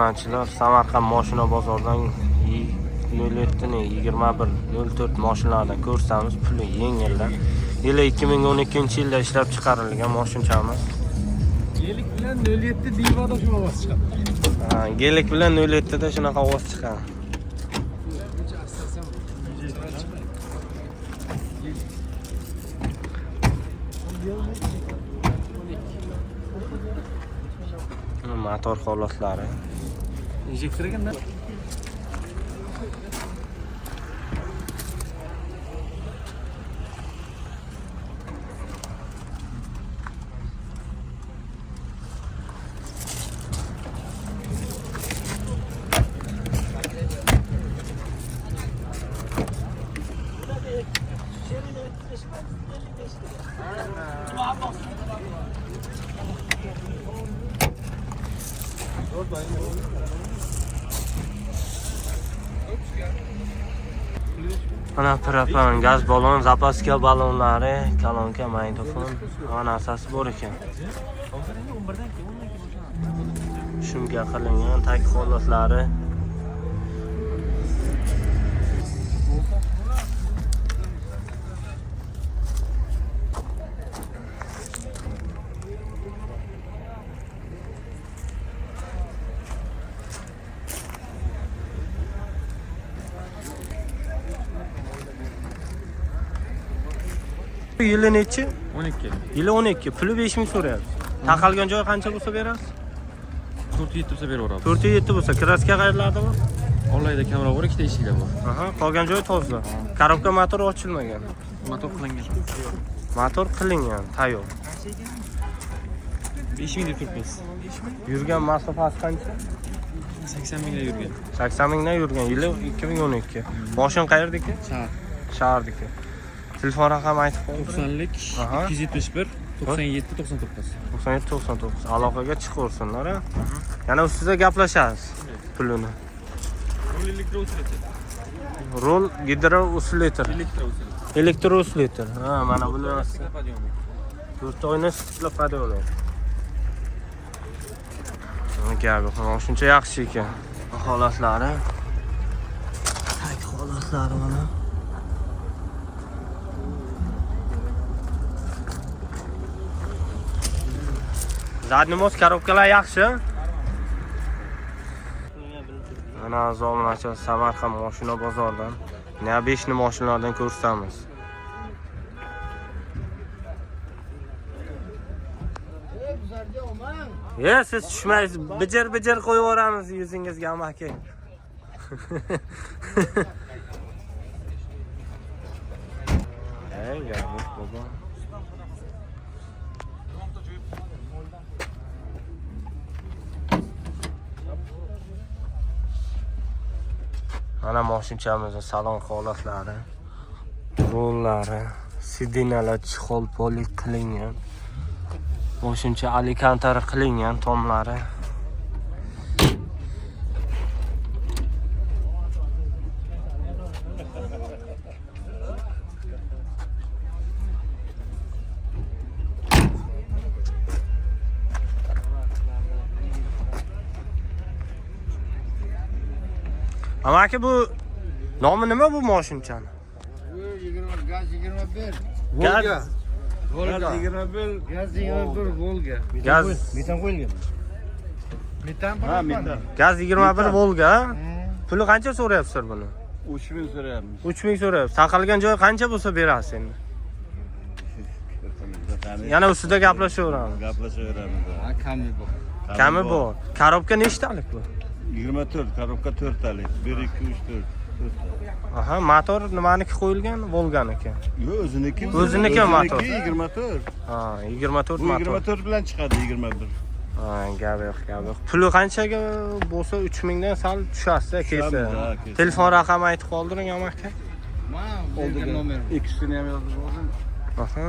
Obunachilar, Samarqand moshina bozoridan 07 21 04 mashinalardan ko'rsamiz, puli yengildan. Yili 2012-yilda ishlab chiqarilgan moshinchamiz. Gelik bilan 07 Diva'da shu ovoz chiqadi. Ha, Gelik bilan 07 da shunaqa ovoz chiqadi. Buncha astasam chiqmaydi. Motor holatlari. Injektor ekanda. Mana propan, gaz balon, zapaska balonlari, kolonka, magnitofon, hamma narsasi bor ekan. Shumga qilingan tag holatlari. Yili nechi? 12. Yili 12. Puli 5000 so'rayapsiz. Taqalgan joyi qancha bo'lsa berasiz? 4.7 bo'lsa beraveramiz. 4.7 bo'lsa, kraska qayerlarda bor? Onlaynda kamroq bor, ikkita eshikda bor. Aha, qolgan joyi toza. Korobka motor ochilmagan. Motor qilingan. Motor qilingan, tayyor. 5000 deb turibmiz. Yurgan masofasi qancha? 80 mingda yurgan. 80 mingdan yurgan. Yili 2012. Moshin qayerdiki? Shahar. Shahardiki. Telefon raqami aytib qo'ying. 90lik Aha. 271 97 99. 97 99. Aloqaga chiqaversinlar. a? Yana ustida gaplashamiz pulini. Rul elektrousilitor. Rul gidrousilitor. Elektrousilitor. Elektrousilitor. Ha, mana bu narsa. Стеклоподъемник. To'rtta oyna стеклоподъемник. Gabi, shuncha yaxshi ekan. Holatlari. Tak holatlari mana. Задний мост korobkalar yaxshi. Mana aziz obunachilar, Samarqand mashina bozoridan Neobeshni mashinalardan ko'rsatamiz. Ye, siz tushmaysiz. Bijir bijir qo'yib yuboramiz yuzingizga amaki. Ey, gap bobo. Mana moshinchamizni salon holatlari, rollari, sidinalar chixol polik qilingan. Moshincha alikantara qilingan tomlari. Amaki bu nomi nima bu moshinchani? Bu 20 gaz 21. Gaz Volga. 21. Gaz 21 Volga. Gaz Metan qo'yilgan. Metan ha, metan. Gaz 21 Volga. ha? Puli qancha so'rayapsizlar buni? 3000 so'rayapmiz. 3000 so'rayapsiz. Taqalgan joyi qancha bo'lsa berasiz endi. Yana ustida gaplashaveramiz. Gaplashaveramiz. Ha, kami bor. Kami bor. Korobka nechtalik bu? 24, korobka 4 talik. 1 2 3 4. Aha, motor nimaniki qo'yilgan? Volganiki. Yo'q, o'ziniki. O'ziniki motor. 24. Ha, 24 Bu motor. 24 bilan chiqadi 21. Ha, gap yo'q, gap yo'q. Puli qanchaga bo'lsa 3000 dan sal tushasiz kelsa. Tushamiz, ha, kelsa. Telefon raqami aytib qoldiring amaki. Ma, oldiga nomer. Ikkisini ham yozib oldim. Aha.